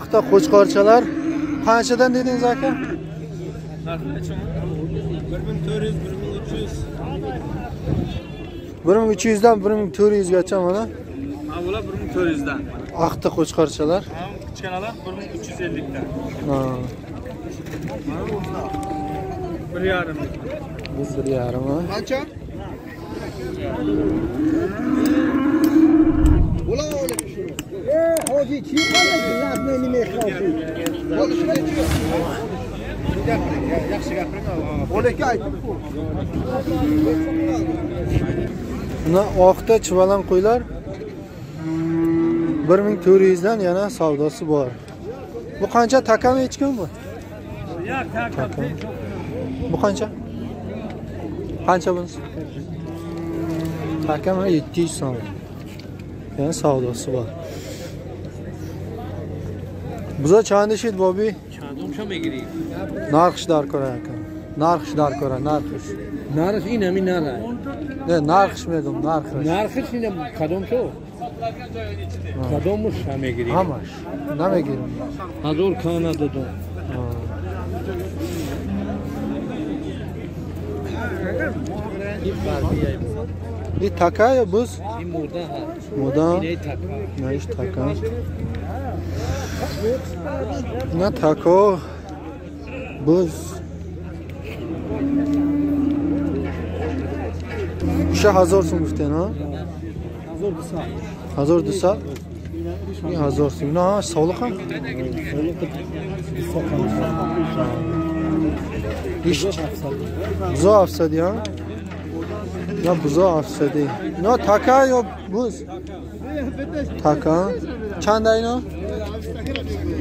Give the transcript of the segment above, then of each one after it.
Oqta qo'chqorchalar qanchadan dedingiz aka? Narxi necha? 1400, 1300. 1300 dan 1400 gacha mana. Ha, bular 1400 dan. Oqta qo'chqorchalar. Ha, kichkinalar 1350 dan. Ha. 1,5. Bu 1,5. Qancha? Buna oqda chivalan qo'ylar 1400 dan yana savdosi bor. Bu qancha, takami echkimi bu? Yo'q, taka. Bu qancha? Qancha bunisi? Taka 700 so'm. Yana savdosi bor. Buza chand shid bobi? Chandumsha megiri. Narx darkor aka. Narx darkor, narx. Narx in hami nara. Ne narx megum, narx. Narx in qadom shu. Qadomush megiri. Hamash. Namegirim. Hazor khana dodo. И такая buz? И мурда. Мурда. Не ish taka. Na tako buz. O'sha 1000 so'm guften ha? 1200. 1200. Ni 1000 so'm. Na sog'liq ham? Ish. Buzo afsadi ha? Na buzo afsadi. Na taka yo buz? Taka. Chand ayno?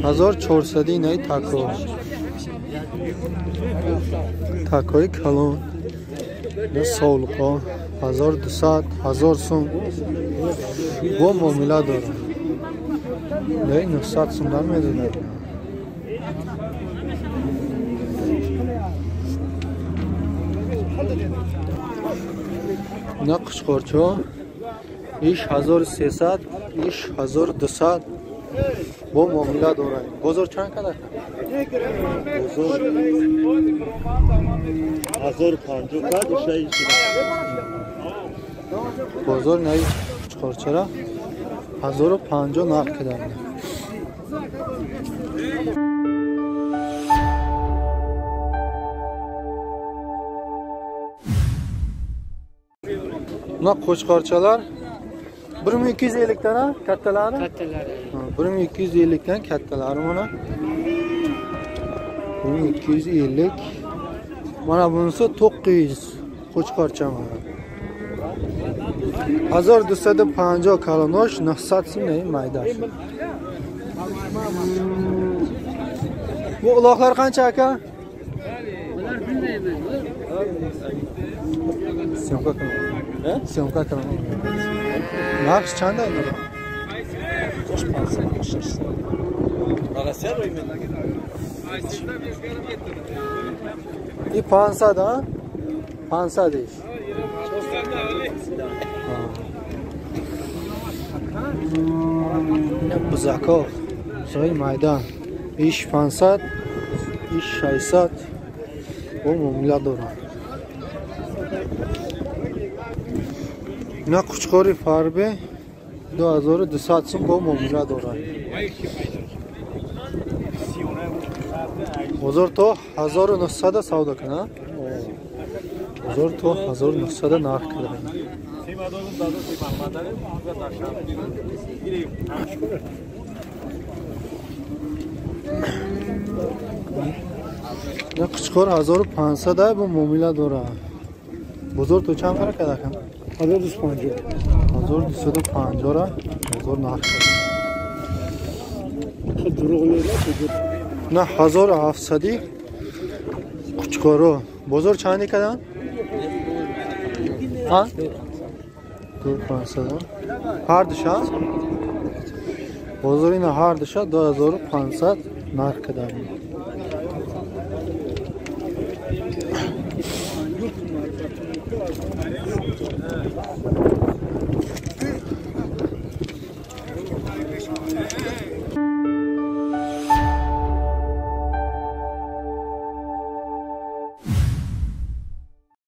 1400 nay tako. Takoy kalon. Na sog'liq 1200, 1000 so'm. Bu muomala dora. Nay 900 so'mdan medilar. Na qo'chqorcha ish 1300, ish 1200 bu muomala dora. Bozor chand qadar? Bozor 1050 qad ishlaydi. Bozor nay qo'chqorchalar 1050 narx kedadi. Buna qo'chqorchalar 1250 dan ha, kattalari? Kattalari. 1250 dan kattalari mana. 1250. Mana bunisi 900 qo'chqorcha mana. 1250 kalonosh, 900 so'm mayda. Bu uloqlar qancha aka? Bular bilmayman. Syomka qilaman. Syomka qilaman. Narx qanday endi? И 500 ha? 500 ish. Buzakov, soy maydan. Ish 500, ish 600. Bu muomala dora. Na qo'chqori farbe 2200 so'm bu muomala dora. Bozor to 1900 da savdo qilgan. Bozor to 1900 da narx qilgan. Na qo'chqor 1500 da bu muomala dora. Bozor to chand farq ekan? 1250. 1250 ra bozor narx. Na 1700 qo'chqori. Bozor chand ekan? Ha? 4500. Har dusha? Bozor ina har dusha 2500 narx qadar.